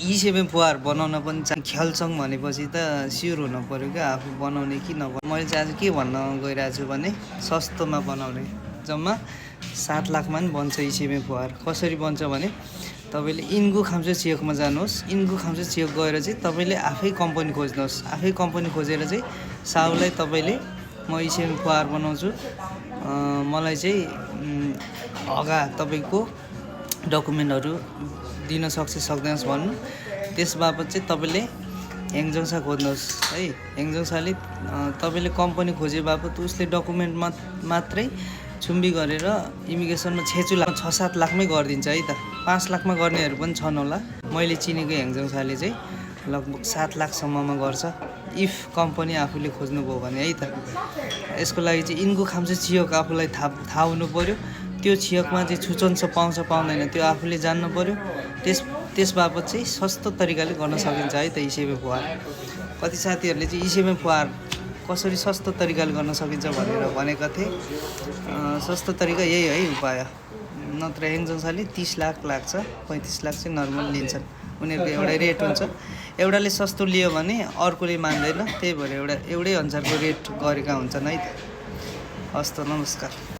E7 फुवार बनाउन पनि खेल्छौँ भनेपछि त स्योर हुनु पऱ्यो क्या आफू बनाउने कि नबनाउने। मैले चाहिँ आज के भन्न गइरहेको छु भने सस्तोमा बनाउने जम्मा 7 लाखमा पनि बन्छ ई7 फुवार। कसरी बन्छ भने तपाईँले इन्गु खाम्चो चियोकमा जानुहोस्। इन्गु खाम्चो चियोक गएर चाहिँ तपाईँले आफै कम्पनी खोज्नुहोस्। आफै कम्पनी खोजेर चाहिँ साहुलाई तपाईँले म ई7 फुवार बनाउँछु, मलाई चाहिँ हगा तपाईँको डकुमेन्टहरू दिन सक्छ सक्दैनस् भन्नु। त्यस बापत चाहिँ तपाईँले हेङजङसा खोज्नुहोस् है। हेङजङसाले तपाईँले कम्पनी खोजे बापत उसले डकुमेन्ट मात्रै छुम्बी गरेर इमिग्रेसनमा 6-7 लाखमै गरिदिन्छ है त। 5 लाखमा गर्नेहरू पनि छन् होला। मैले चिनेको हेङजङसाले चाहिँ लगभग 7 लाखसम्ममा गर्छ इफ कम्पनी आफूले खोज्नुभयो भने है त। यसको लागि चाहिँ इन्गु खाम्चो चियोक आफूलाई थाहा हुनु पऱ्यो। त्यो चियोकमा चाहिँ छुचन्छ पाउँछ पाउँदैन त्यो आफूले जान्नु पऱ्यो। त्यस बापत चाहिँ सस्तो तरिकाले गर्न सकिन्छ है त ई7 फुवार। कति साथीहरूले चाहिँ ई7 फुवार कसरी सस्तो तरिकाले गर्न सकिन्छ भनेर भनेका थिए। सस्तो तरिका यही है उपाय। नत्र हेङजङसाले 30 लाख लाग्छ, 35 लाख चाहिँ नर्मल लिन्छन्। उनीहरूको एउटा रेट हुन्छ। एउटाले सस्तो लियो भने अर्कोले मान्दैन, त्यही भएर एउटै अनुसारको रेट गरेका हुन्छन् है त। हस् त, नमस्कार।